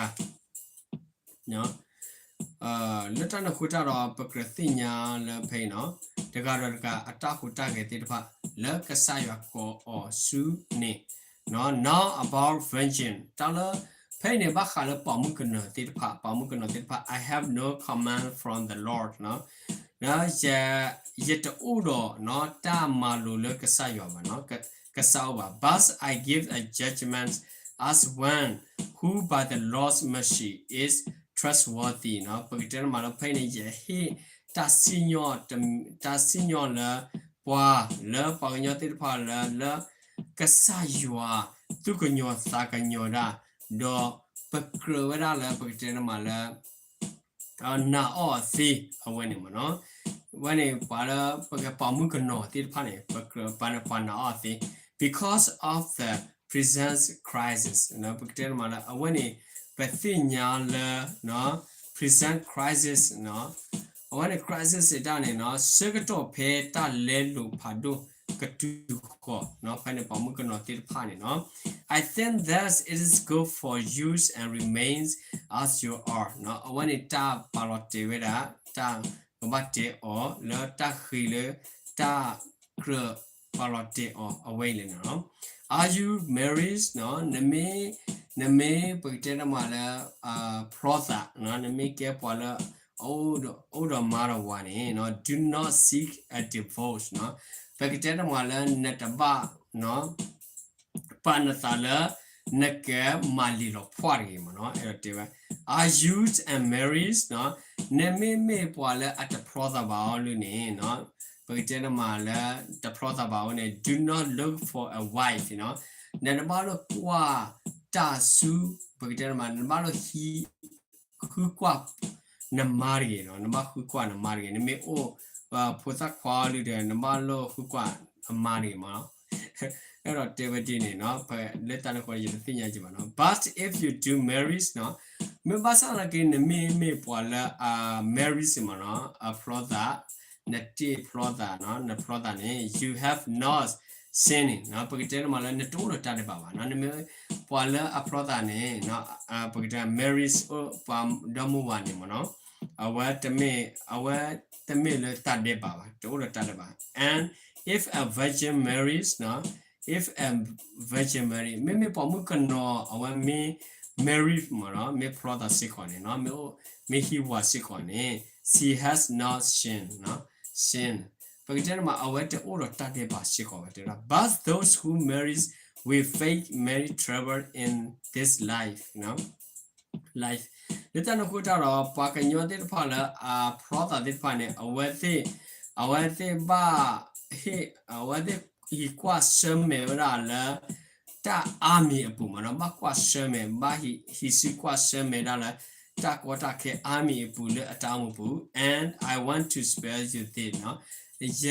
န့ၣ်အဃိတၢ်ဒီး ပကြၢးသ့ၣ်ညါလၢဖဲအံၤနီၤ တဂၤဒီးတဂၤအတၢ်ဟူးတၢ်ဂဲၤသ့ၣ်တဖၣ် လၢကစၢ်ယွၤကိးအီၤဆူန့ၣ် now about vengeance တၢ်လၢ ဖဲအံၤန့ၣ် ဘၣ်ဃးလၢပှၤမုၣ်ကနီၤသ့ၣ်တဖၣ် ပှၤမုၣ်ကနီၤသ့ၣ်တဖၣ် I have no command from the Lord နီၤ ယတအိၣ်ဒီးနီၤ တၢ်မၤလိာ်လၢကစၢ်ယွၤဘၣ်နီၤ ကစၢ်အိၣ်ဘၣ် but I give a judgment as one who by the Lord's mercy is trustworthy နီၤ ပကတဲတမးလၢဖဲအံၤန့ၣ် ယဟ့ၣ်တၢ်စံၣ်ညီၣ် တၢ်စံၣ်ညီၣ်လၢ ပှၤလၢပှၤကညီသ့ၣ်တဖၣ်လၢ လၢ ကစၢ်ယွၤ သူၣ်ကညီၤသးကညီၤဒၣ် ဒီးပကြၢးဝဲဒၣ်လၢ ပကတဲတမးလၢ နာ်အီၤသ့ အဝဲန့ၣ်မ့ၢ်နီၤ အဝဲန့ၣ် ပှၤလၢ ပှၤမုၣ်ကနီၤသ့ၣ်တဖၣ်န့ၣ် ပကြၢးပှၤန့ၣ် ပှၤနာ်အီၤသ့ because of the present crisis ပကတဲတမးလၢ အဝဲန့ၣ် ပသ့ၣ်ညါလၢ present crisis အဝဲန့ၣ် crisis စံးတၢ်န့ၣ်နီၤ ဆၢကတီၢ်ဖဲတၢ်လဲလိာ်ဖးဒိၣ်ကတုၤဃီၤ ဖဲန့ၣ်ပှၤမုၣ်ကနီၤသ့ၣ်တဖၣ်န့ၣ်နီၤ I think that it is good for you and remains as you are အဝဲန့ၣ်တၢ်ပာ်လီၤတဲာ်ဝဲဒၣ် တၢ်ကဘၣ်တဲအီၤလၢတၢ်ဃ့လၢ တၢ်ကြၢးပာ်လီၤတဲာ်အီၤအဝဲအံၤလဲၣ်န့ၣ်နီၤ Are you married နမ့ၢ် နမ့ၢ်ပကတဲတမးလၢ ဖျီသး နမ့ၢ်ကဲပှၤလၢ အိၣ်ဒီးမါဒီးဝၤန့ၣ် do not seek a divorce ပကတဲတမးလၢနတဘၣ် ပာ်နသးလၢ နကမၤလံာ်လီၤဖှၣ်တဂ့ၤမ့ၢ်နီၤ အဲၣ်ဒိးတဲဝဲ Are you unmarried နမ့မ့ၢ်ပှၤလၢအတဖျီသးဘၣ်အီၤလၢန့ၣ် ပကတဲတမးလၢ တဖျီသးဘၣ်အီၤန့ၣ် do not look for a wife နတဘၣ်လၢကွၢ်တၢ်ဆူ ပကတဲတမး နတဘၣ်လၢဟံး ဃုကွၢ် နမါတဂ့ၤနီၤ နဘၣ်ဃုကွၢ်နမါတဂ့ၤ နမ့ၢ်အိၣ် ဖိသၣ်ခွါအီၤလၢဒီး နဘၣ်လၢဃုကွၢ်နမါတဂ့ၤမ့ၢ်နီၤ အဲၣ်ဒိးတဲဝဲဒ်န့ၣ်နီၤ လၢတၢ်န့ၣ်အဃိ ယတသ့ၣ်ညါက့ၤဘၣ်နီၤ but if you do married နီၤ မ့ၢ်ဘၣ်ဆၣ်သနာ်က့ နမ့မ့ၢ်ပှၤလၢအ married မ့ၢ်နီၤ အဖျီသး နတ့ၢ်ဖျီသးနီၤ နဖျီသးန့ၣ် you have not sinned ပကတဲတမးလၢနတအိၣ်ဒီးတၢ်ဒဲးဘးဘၣ်နီၤ နမ့ၢ်ပှၤလၢအဖျီသးန့ၣ် ပကတဲ married ပှၤဒီမါဝၤန့ၣ်မ့ၢ်နီၤ အဝဲတမ့ၢ် အဝဲတမ့ၢ်လၢတၢ်ဒဲးဘးဘၣ် တအိၣ်ဒီးတၢ်ဒဲးဘး and if a virgin marries နီၤ if a virgin marry မ့မ့ၢ်ပှၤမုၣ်ကနီၤ အဝဲမ့ၢ် marry မ့ၢ်နီၤ မ့ၢ်ဖျီသးစ့ၢ်ကီးန့ၣ်နီၤ မ့ၢ်အိၣ် မ့ၢ်ဟံးဝၤစ့ၢ်ကီးန့ၣ် she has not sinned နီၤ sin ပကတဲတမး အဝဲတအိၣ်ဒီးတၢ်ဒဲးဘးစ့ၢ်ကီးဘၣ်တဲဒၣ် but those who marries will face many trouble in this life life လၢတၢ်န့ၣ်အဃိတၢ်ဒီး ပှၤကညီသ့ၣ်တဖၣ်လၢအဖျီသးသ့ၣ်တဖၣ်န့ၣ် အဝဲသ့ၣ် အဝဲသ့ၣ်ဘၣ်ဟ့ၣ် အဝဲသ့ၣ်ဟံးကွၢ်ဆၢၣ်မဲာ်ဝဲဒၣ်လၢ တၢ်အါမံၤအပူၤမ့ၢ်နီၤ ဘၣ်ကွၢ်ဆၢၣ်မဲာ် ဘၣ်ဟံးစုကွၢ်ဆၢၣ်မဲာ်ဒၣ်လၢ တၢ်ကီတၢ်ခဲအါမံၤအပူၤလၢအတၢ်အိၣ်မူပူၤ and I want to spare you this နီၤ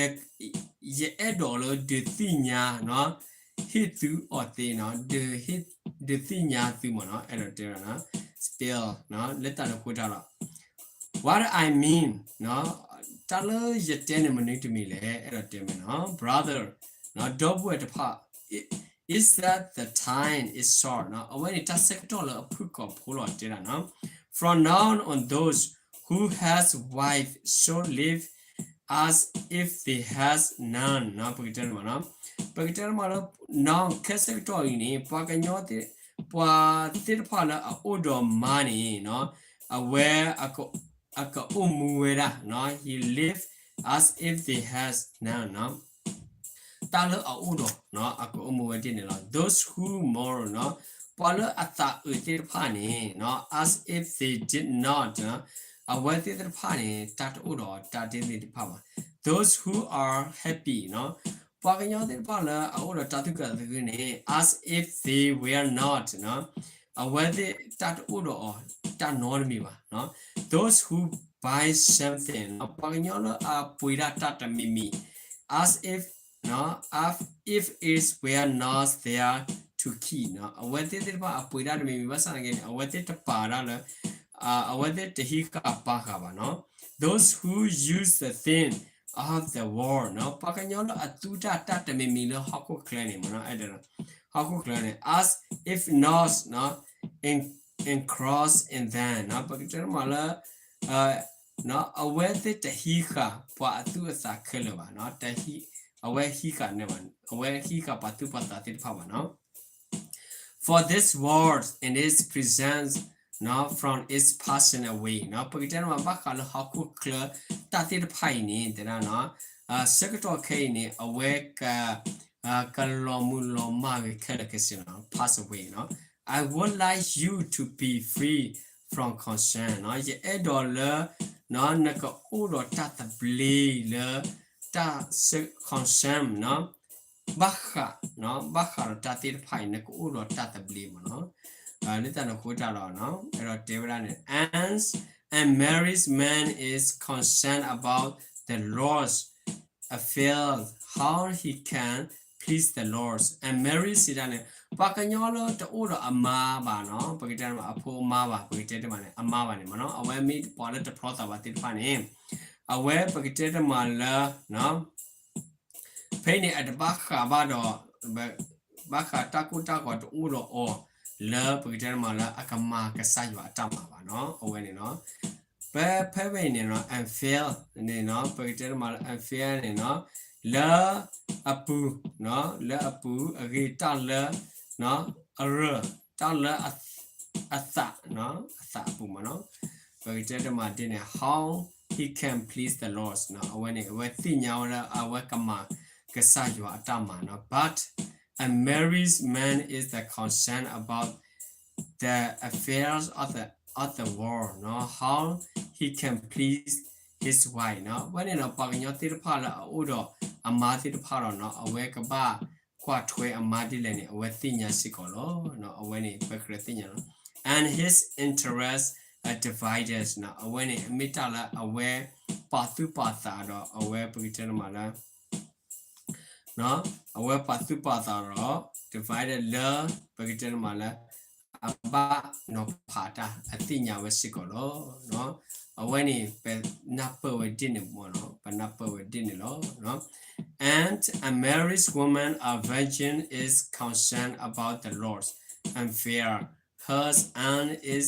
ယအဲၣ်ဒိးလၢဒုးသ့ၣ်ညါနီၤ ဟ့ၣ်သုအီၤသ့နီၤ ဒုးသ့ၣ်ညါသုမ့ၢ်နီၤ အဲၣ်ဒိးတဲဝဲဒၣ် spare လၢတၢ်န့ၣ်အဃိတၢ်ဒီး what I mean တၢ်လၢယတဲန့ၣ်မနုၤတမံၤလဲၣ် အဲၣ်ဒိးတဲမ့ၢ်နီၤ brother ဒီပုၢ်ဝဲၢ်တဖၣ် is that the time is short အဝဲန့ၣ်တၢ်ဆၢကတီၢ်လၢအဖုၣ်ကိာ်ဖိလီၤတဲဒၣ်နီၤ from now on those who has wife should live as if they has none ပကတဲတမးနီၤ ပကတဲတမးလၢ now ခဲဆၢကတီၢ်အံၤန့ၣ် ပှၤကညီသ့ၣ် ပှၤသ့ၣ်တဖၣ်လၢအအိၣ်ဒီးမါန့ၣ် အဝဲ အကအိၣ်မူဝဲဒၣ် he live as if they has none နီၤ တၢ်လၢအအိၣ်ဒီး အကအိၣ်မူဝဲဒ်န့ၣ်လီၤ. Those who mourn ပှၤလၢအသးအုးသ့ၣ်တဖၣ်န့ၣ် as if they did not အဝဲသ့ၣ်တဖၣ်န့ၣ် တၢ်တအိၣ်ဒီးတၢ်ဒ်န့ၣ်တဖၣ်ဘၣ်. Those who are happy ပှၤကညီသ့ၣ်တဖၣ်လၢအအိၣ်ဒီးတၢ်သူၣ်ခုသးခုန့ၣ် as if they were not အဝဲသ့ၣ်တၢ်တအိၣ်ဒီးအီၤတၢ်နီတမံၤဘၣ်. Those who buy something ပှၤကညီလၢအပှ့ၤဒၣ်တၢ်တမံၤမံၤ as if as if it were not theirs to keep အဝဲသ့ၣ်သ့ၣ်တဖၣ်အပှ့ၤဒၣ်တမံၤမံၤဘၣ်ဆၣ်သနာ်က့န့ၣ် အဝဲသ့ၣ်တပာ်ဒၣ်လၢ အဝဲသ့ၣ်တဟံးဃာ်ပာ်ဃာ်ဘၣ်နီၤ. Those who use the things of the world ပှၤကညီလၢအသူတၢ်တၢ်တမံၤမံၤလၢဟီၣ်ခိၣ်ချၢန့ၣ်မ့ၢ်နီၤ အဲၣ်ဒိး ဟီၣ်ခိၣ်ချၢန့ၣ် as if not engrossed in them ပကတဲမးလၢ အဝဲသ့ၣ်တဟံးဃာ်ပှၤအသူၣ်အသးခဲလၢာ်ဘၣ်နီၤ အဝဲဟံးဃာ်န့ၣ်ဘၣ် အဝဲဟံးဃာ်ပှၤသူၣ်ပှၤသးသ့ၣ်တဖၣ်ဘၣ်နီၤ. For this world in its presence from its passing away ပကတဲမး ဘၣ်ဃးလၢဟီၣ်ခိၣ်ချၢတၢ်သ့ၣ်တဖၣ်အံၤန့ၣ် တဲဒၣ်နီၤ ဆၢကတီၢ်ခဲအံၤန့ၣ် အဝဲက ကလီၤမုၢ်လီၤမၢ်ဂ့ၤခဲလၢာ်ခဲဆ့နီၤ pass away နီၤ I would like you to be free from concern နီၤ ယအဲၣ်ဒိးလၢ နကအိၣ်ဒီးတၢ်သဘျ့လၢ တၢ် concern နီၤ ဘၣ်ဃး ဘၣ်ဃးဒီးတၢ်သ့ၣ်တဖၣ်အံၤ နကအိၣ်ဒီးတၢ်သဘျ့မ့ၢ်နီၤ လၢတၢ်န့ၣ်အဃိတၢ်ဒီး အဲၣ်ဒိးတဲဝဲဒၣ်န့ၣ် and a married man is concerned about the Lord's affair, how he can please the Lord. A married စံးတၢ်န့ၣ် ပှၤကညီလၢတအိၣ်ဒီးအမါဘၣ်နီၤ ပကတဲမးအဖိအမါဘၣ် ပကတဲတမးန့ၣ် အမါဘၣ်န့ၣ်မ့ၢ်နီၤ အဝဲမ့ၢ်ပှၤလၢတဖျီသးဘၣ်သ့ၣ်တဖၣ်န့ၣ် အဝဲပကတဲတမးလၢ ဖဲအံၤန့ၣ် အတဘၣ်ဃးဘၣ်ဒီး ဘၣ်ဃးတၢ်ကိၢ်တၢ်ဂီၤတအိၣ်ဒီးအီၤ လၢပကတဲတမးလၢအကမၤကစၢ်ယွၤအတၢ်မၤဘၣ်နီၤ အဝဲန့ၣ်နီၤ ပဖဲဖဲအံၤန့ၣ်နီၤ affair န့ၣ်နီၤ ပကတဲတမးလၢ affair န့ၣ်နီၤ လၢအပူၤ လၢအပူၤအဂ့ၢ်တၢ်လၢ အရၢၢ် တၢ်လၢ အသး အသးအပူၤမ့ၢ်နီၤ ပကတဲတမးဒ်န့ၣ် how he can please the Lord အဝဲန့ၣ် အဝဲသ့ၣ်ညါဝဲလၢအဝဲကမၤကစၢ်ယွၤအတၢ်မၤနီၤ but a married man is the concern about the affairs of the, of the world နီၤ how he can please his wife နီၤ အဝဲန့ၣ်ဒီး ပှၤကညီသ့ၣ်တဖၣ်လၢအအိၣ်ဒီးအမါသ့ၣ်တဖၣ်ဒီးနီၤ အဝဲကဘၣ်ကွၢ်ထွဲအမါဒ်လဲၣ်န့ၣ် အဝဲသ့ၣ်ညါစ့ၢ်ကီးလီၤ အဝဲန့ၣ် ပကြၢးသ့ၣ်ညါလီၤ and his interest are divided နီၤ အဝဲန့ၣ် အမ့ၢ်တၢ်လၢအဝဲပာ်သူၣ်ပာ်သးဒီး အဝဲပကတဲတမးလၢ အဝဲပာ်သူၣ်ပာ်သးဒီး divided လၢ ပကတဲတမးလၢ အဘၣ်နီၤဖးတၢ်အသ့ၣ်ညါဝဲစ့ၢ်ကီးလီၤ. အဝဲန့ၣ် ပနၢ်ပၢၢ်ဝဲဒ်န့ၣ်မ့ၢ်နီၤ, ပနၢ်ပၢၢ်ဝဲဒ်န့ၣ်လီၤ. And a married woman, a virgin, is concerned about the Lord's welfare. Hers and is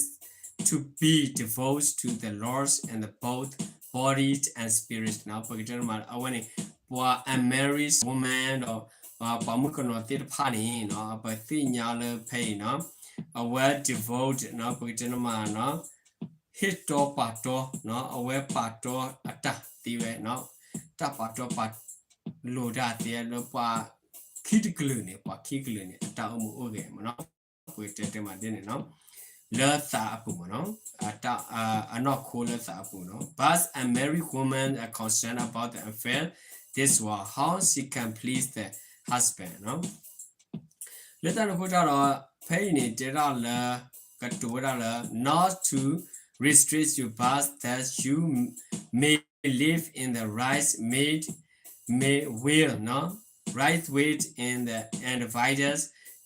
to be devoted to the Lord in the both body and spirit. ပကတဲတမး အဝဲန့ၣ် ပှၤ a married woman ဒီး ပှၤမုၣ်ကနီၤသ့ၣ်တဖၣ်န့ၣ် ပသ့ၣ်ညါလၢဖဲအံၤနီၤ အဝဲ devote နီၤ ပကတဲတမးနီၤ ဟ့ၣ်တီပာ်တီနီၤ အဝဲပာ်တီအတၢ်သ့ဝဲနီၤ တၢ်ပာ်တီပာ်လိာ်တၢ်သ့လၢပှၤခံတကလုာ်န့ၣ် ပှၤခံကလုာ်န့ၣ် အတၢ်အိၣ်မူအိၣ်ဂဲၤမးနီၤ ပကတဲတဲမးဒ်န့ၣ်နီၤ လၢသးအပူၤမးနီၤ အနီၢ်ခိလၢသးအပူၤနီၤ But a married woman are concerned about the affair, this one, how she can please the husband နီၤ လၢတၢ်န့ၣ်အဃိတၢ်ဒီး ဖဲအံၤန့ၣ် တဲဒၣ်လၢ ကတိၤဝဲဒၣ်လၢ not to restrict you, but that you may live in the right made, may will နီၤ right way in the undivided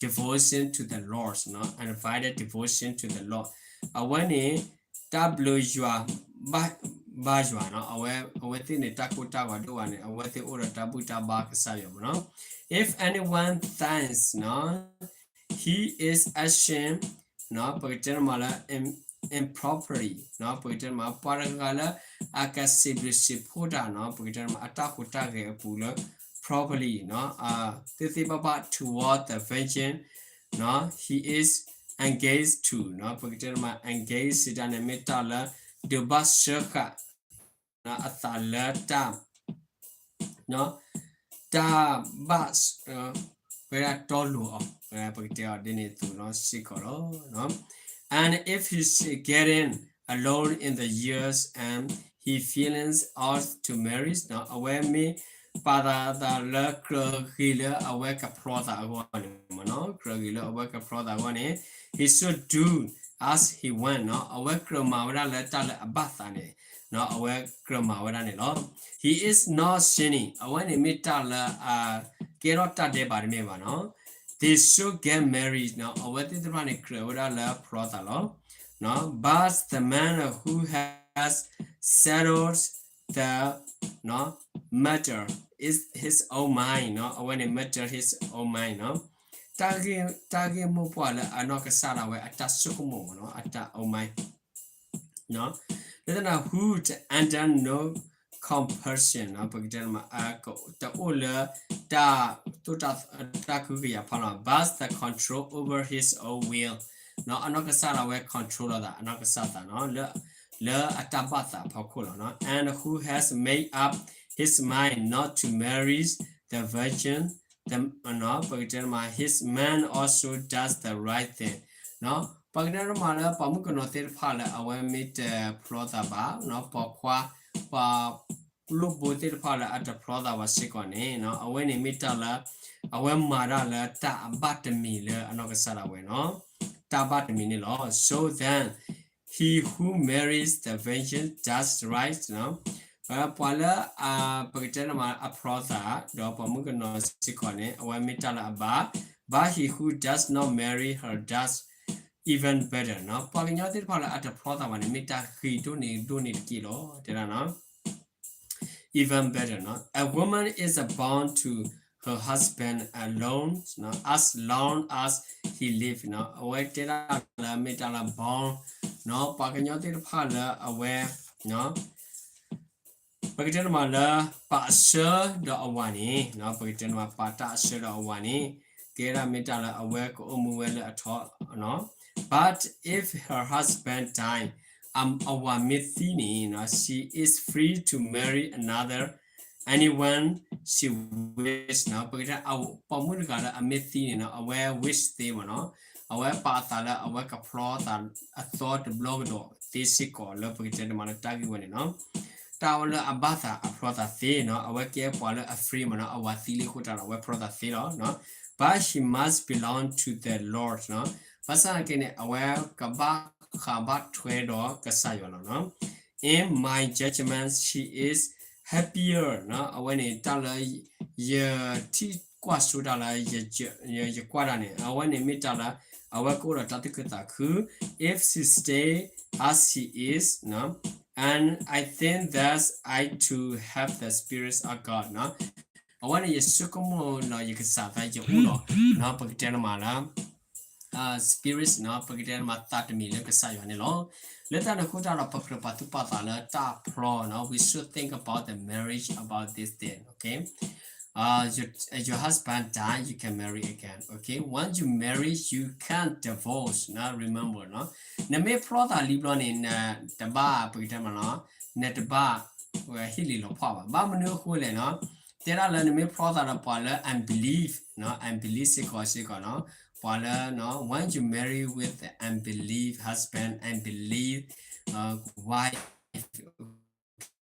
devotion to the Lord နီၤ undivided devotion to the Lord အဝဲန့ၣ် တၢ်ဘျုးယွၤ ဘၣ်ယွၤနီၤ အဝဲသ့ၣ်န့ၣ် တၢ်ကိၢ်တၢ်ဂီၤဒိၣ်ဝဲန့ၣ် အဝဲသ့ၣ်အိၣ်ဒီးတၢ်ဘူၣ်တၢ်ဘါကစၢ်ယွၤမးနီၤ If anyone thinks နီၤ he is acting နီၤ ပကတဲတမးလၢ improperly နီၤ ပကတဲတမး ပှၤတဂၤလၢအကစံးဘျုးစံးဖှိၣ်တၢ်နီၤ ပကတဲတမး အတၢ်ဟူးတၢ်ဂဲၤအပူၤလၢ properly နီၤ သ့သ့ဘၣ်ဘၣ် toward the virgin နီၤ he is engaged to နီၤ ပကတဲတမး engaged စံးတၢ်န့ၣ် မ့ၢ်တၢ်လၢ ဒုးဘၣ်စၢဃာ် အသးလၢတၢ် တၢ်ဘၣ် ပဝဲဒၣ်တီလိၤအီၤ ပကတဲအီၤဒ်န့ၣ်အသိးလီၤစ့ၢ်ကီးလီၤ. And if he's getting along in the years and he feelings ought to marry အဝဲမ့ၢ်ပာ်သးသးလၢကြၢးဂ့ၤလၢအဝဲကဖျီသးအဂီၢ်န့ၣ်မ့ၢ်နီၤ, ကြၢးဂ့ၤလၢအဝဲကဖျီသးအဂီၢ်န့ၣ် he should do as he want နီၤ, အဝဲကြၢးမၤဝဲဒၣ်လၢတၢ်လၢအဘၣ်သးန့ၣ် အဝဲကြၢးမၤဝဲဒၣ်န့ၣ်လီၤ. He is not sinning အဝဲန့ၣ်မ့ၢ်တၢ်လၢအကဲထီၣ်တၢ်ဒဲးဘးတမ့ၢ်ဘၣ်နီၤ. They should get married နီၤ, အဝဲသ့ၣ်တဖၣ်န့ၣ်ကြၢးဝဲဒၣ်လၢဖျီသးလီၤ. But the man who has settled the နီၤ matter is his own mind နီၤ, အဝဲန့ၣ် matter his own mind နီၤ, တၢ်ဂ့ၢ် တၢ်ဂ့ၢ်မိၢ်ပှၢ်လၢအနီၢ်ကစၢ်ဒၣ်ဝဲအတၢ်ဆိကမိၣ်မ့ၢ်နီၤ, အတၢ် own mind နီၤ, လၢတၢ်န့ၣ် who under no compulsion နီၤ, ပကတဲမး တအိၣ်လၢတၢ်သိၣ်တၢ် တၢ်ကဟုကယာ်ဖီလာ် but the control over his own will နီၤ, အနီၢ်ကစၢ်ဒၣ်ဝဲ control လိာ်သး အနီၢ်ကစၢ်သးနီၤ, လၢ လၢအတၢ်ဘၣ်သးအဖီခိၣ်လီၤနီၤ, and who has made up his mind not to marry the virgin နီၤ, ပကတဲမး his man also does the right thing နီၤ, ပကတဲမးလၢပှၤမုၣ်ကနီၤသ့ၣ်တဖၣ်လၢအဝဲမ့ၢ်တဖျီသးဘၣ်နီၤ, ပှၤခွါ ပှၤလိၣ်ဘိသ့ၣ်တဖၣ်လၢအတဖျီသးဘၣ်စ့ၢ်ကီးန့ၣ် အဝဲန့ၣ်မ့ၢ်တၢ်လၢ အဝဲမၤတၢ်လၢတၢ်အဘၣ်တမံၤလၢအနီၢ်ကစၢ်ဒၣ်ဝဲနီၤ, တၢ်ဘၣ်တမံၤန့ၣ်လီၤ. So then he who marries the virgin does right နီၤ, ပှၤလၢ ပကတဲန့ၣ်မး အဖျီသး ဒီးပှၤမုၣ်ကနီၤစ့ၢ်ကီးန့ၣ် အဝဲမ့ၢ်တၢ်လၢအဘၣ်, but he who does not marry her does even better နီၤ, ပှၤကညီသ့ၣ်တဖၣ်လၢအတဖျီသးဘၣ်န့ၣ် မ့ၢ်တၢ်ဂ့ၤဒိၣ်န့ၢ်ဒိၣ်န့ၢ်တက့ၢ်လီၤ တဲဒၣ်နီၤ. Even better နီၤ, a woman is bound to her husband alone နီၤ as long as he live နီၤ, အဝဲတဲဒၣ်လၢမ့ၢ်တၢ်လၢ bound နီၤ, ပှၤကညီသ့ၣ်တဖၣ်လၢအဝဲ ပကတဲန့ၣ်မးလၢ ပာ်အဆၢဒီးအဝၤန့ၣ်နီၤ, ပကတဲန့ၣ်မး ပာ်တၢ်အဆၢဒီးအဝၤန့ၣ် ကဲဒၣ်မ့ၢ်တၢ်လၢအဝဲကအိၣ်မူဝဲလၢအထီ but if her husband die အဝၤမ့ၢ်သံန့ၣ်နီၤ, she is free to marry another anyone she wish နီၤ, ပကတဲ ပိာ်မုၣ်တဂၤလၢအမ့ၢ်သံန့ၣ်နီၤ, အဝဲ wish သ့မ့ၢ်နီၤ, အဝဲပာ်အသးလၢအဝဲကဖျီသးအသီတဘျီကဒီးသ့စ့ၢ်ကီးလၢ ပကတဲန့ၣ်မးလၢတၢ်ဂ့ၢ်ဝဲန့ၣ်နီၤ, တၢ်လၢအဘၣ်သးအဖျီသးသ့နီၤ, အဝဲကဲပှၤလၢအ free မ့ၢ်နီၤ, အဝၤသံလံအဃိတၢ်ဒီး အဝဲဖျီသးသ့လီၤနီၤ, but she must belong to the Lord နီၤ, ဘၣ်ဆၣ်သနာ်က့န့ၣ် အဝဲကဘၣ်ဃးဘၣ်ထွဲဒီးကစၢ်ယွၤလီၤနီၤ. In my judgment she is happier နီၤ, အဝဲန့ၣ်တၢ်လၢ ယထံၣ်ကွၢ်ဆိတၢ်လၢ ယကွၢ်တၢ်န့ၣ် အဝဲန့ၣ်မ့ၢ်တၢ်လၢ အဝဲကအိၣ်ဒီးတၢ်သူၣ်ခုသးခု if she stay as she is နီၤ, and I think that I too have the Spirit of God နီၤ, အဝဲန့ၣ်ယဆိကမိၣ်လီၤယကစၢ်သးယအိၣ်ဒီး ပကတဲန့ၣ်မးလၢ spirit နီၤ, ပကတဲန့ၣ်မးသးတမံၤလၢကစၢ်ယွၤန့ၣ်လီၤ. လၢတၢ်န့ၣ်အဃိတၢ်ဒီး ပကြၢးပာ်သူၣ်ပာ်သးလၢတၢ်ဖျီနီၤ, we should think about the marriage about this thing, okay? Uh, your, your husband die, you can marry again, okay? Once you marry, you can't divorce နီၤ, remember နီၤ, နမ့ၢ်ဖျီသးလံဘျီန့ၣ် နတဘၣ် ပကတဲမးနီၤ, နတဘၣ် ဟ့ၣ်လံလီၤဖီၣ်ဘၣ်. ဘၣ်မနုၤအဃိလဲၣ်နီၤ, တဲဒၣ်လၢနမ့ၢ်ဖျီသးဒီးပှၤလၢ unbelief နီၤ, unbelief စ့ၢ်ကီးစ့ၢ်ကီးနီၤ, ပှၤလၢ when you marry with the unbelief husband, unbelief wife,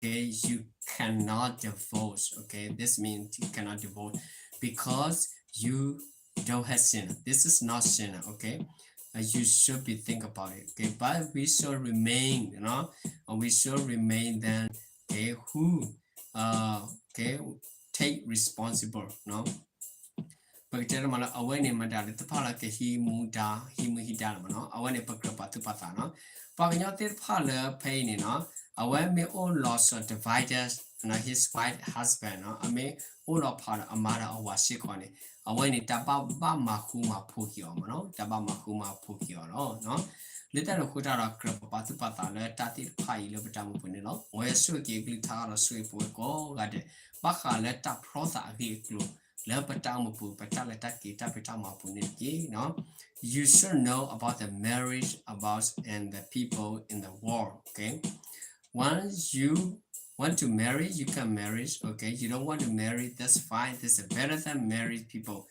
okay, you cannot divorce, okay? This means you cannot divorce because you don't have sin. This is not sin, okay? Uh, you should be think about it, okay? But we shall remain, you know, and we shall remain then, okay, who, uh, okay, take responsible, no? ပကတဲတမးလၢ အဝဲန့ၣ်မတၤတဖၣ်လၢ ကဟံးမူဒါ ဟံးမူဟံးဒါလီၤမးနီၤ, အဝဲန့ၣ် ပကြၢးပာ်သူၣ်ပာ်သးနီၤ. ပှၤကညီသ့ၣ်တဖၣ်လၢဖဲအံၤန့ၣ်နီၤ, အဝဲမ့ၢ်အိၣ်လီၤဆီ divided နီၤ, his wife husband နီၤ, အမ့ၢ်အိၣ်လီၤဖးဒီးအမါဒီးအဝၤစ့ၢ်ကီးန့ၣ်, အဝဲန့ၣ် တၢ်ဘၣ်ဘၣ်မၤဃူမၤဖိးက့ၤအီၤမးနီၤ, တၢ်ဘၣ်မၤဃူမၤဖိးက့ၤအီၤလီၤ. လၢတၢ်န့ၣ်အဃိတၢ်ဒီး ကြၢးပပာ်သူၣ်ပာ်သးလၢတၢ်သ့ၣ်တဖၣ်အံၤလၢပတၢ်အိၣ်မူပူၤန့ၣ်လီၤ. မ်ယွၤဆိၣ်ဂ့ၤအကလုၢ်ကထါဒီးဆိၣ်ဂ့ၤပဝဲကိးဂၤဒဲး, ဘၣ်ဃးလၢတၢ်ဖျီသးအဂ့ၢ်အကျိၤ လၢပတၢ်အိၣ်မူပူၤ ပတၢ်လဲၤတၢ်က့ၤတၢ်ဖံးတၢ်မၤပူၤန့ၣ်တက့ၢ်နီၤ. You should know about the marriage about and the people in the world, okay? Once you want to marry, you can marry, okay? You don't want to marry, that's fine. That's better than married people.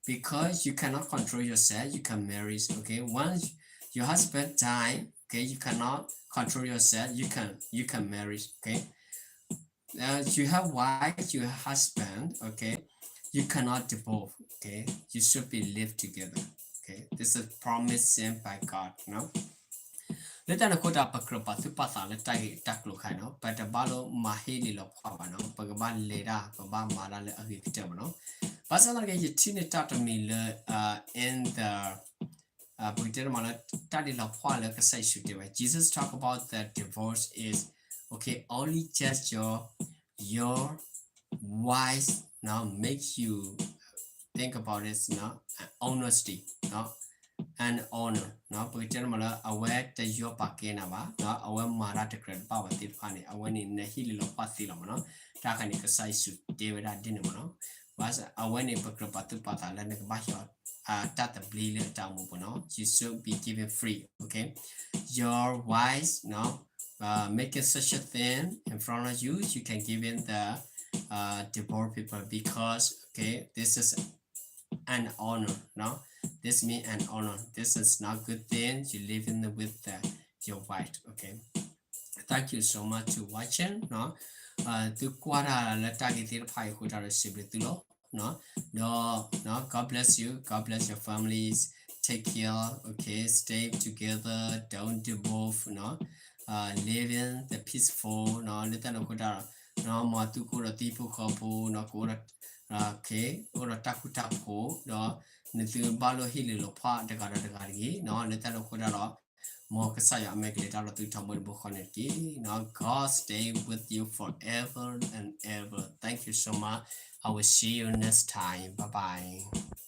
Because you cannot control yourself, you can marry, okay? Once your husband die, okay, you cannot control yourself, you can you can marry, okay? Uh, you have wife, you have husband, okay? You cannot divorce, okay? You should be live together, okay? This is promising by God, no? လၢတၢ်န့ၣ်အဃိတၢ် ပကြၢးပာ်သူၣ်ပာ်သးလၢတၢ်ဂ့ၢ်တၢ်ကျိၤခါအံၤနီၤ, ပတဘၣ်လိၣ်မၤဟ့ၣ်လီၤလီၤဖှၣ်ဘၣ်နီၤ, ပကဘၣ်လဲၤတၢ် ပဘၣ်မၤတၢ်လၢအဂ့ၤကတၢၢ်မးနီၤ. ဘၣ်ဆၣ်သနာ်က့ ယထံၣ်န့ၢ်တၢ်တမံၤလၢ uh, in the, uh, ပကတဲမးလၢ တၢ်လီၤဖှၣ်လၢကစၢ်ယ့ၣ်ၡူးတဲဝဲ, Jesus talk about the divorce is, okay, only just your, your wife, no, make you think about this, no, honesty, no, and honor, no, ပကတဲမးလၢ အဝဲတယီၤပာ်ကဲနၤဘၣ်, အဝဲမၤတၢ်တကြၢးတဘၣ်ဝဲသ့ၣ်တဖၣ်န့ၣ် အဝဲန့ၣ်နဟ့ၣ်လီၤလီၤဖှၣ်သ့လီၤမးနီၤ. တၢ်ခါန့ၣ် ကစၢ်ယ့ၣ်ၡူးတဲဝဲဒၣ်ဒ်န့ၣ်မးနီၤ. ဘၣ်ဆၣ်အဝဲန့ၣ် ပကြၢးပာ်သူၣ်ပာ်သးလၢနကဘၣ်ဟ့ၣ်အီၤ တၢ်သဘျ့လၢအတၢ်အိၣ်မူပူၤနီၤ. You should be given free, okay? Your wife, no, uh, making such a thing in front of you, you can give in the, uh, divorce paper because, okay, this is an honor, no? This mean an honor. This is not good thing. You living with the, your wife, okay? Thank you so much to watching, no? သုကွၢ်တၢ်လၢတၢ်ဂ့ၢ်သ့ၣ်တဖၣ်အံၤအဃိတၢ်ဒီး စံးဘျုးသုလီၤ, ဒီး God bless you, God bless your families, take care, okay, stay together, don't divorce, no? Uh, living the peaceful, no? လၢတၢ်န့ၣ်အဃိတၢ်ဒီး မ်သုကအိၣ်ဒီးသံဖိဃီဖိ, ကအိၣ်ဒီး okay, အိၣ်ဒီးတၢ်ဃူတၢ်ဖိး, ဒီးနသုဘၣ်လိၣ်ဟ့ၣ်လီၤလီၤဖှၣ်တဂၤဒီးတဂၤတဂ့ၤ, လၢတၢ်န့ၣ်အဃိတၢ်ဒီး မ်ကစၢ်ယွၤအမဲာ်ကလဲၤတၢ်လီၤသုထီဘိတဘိဃီန့ၣ်တက့ၢ်. God stay with you forever and ever. Thank you so much. I will see you next time. Bye bye.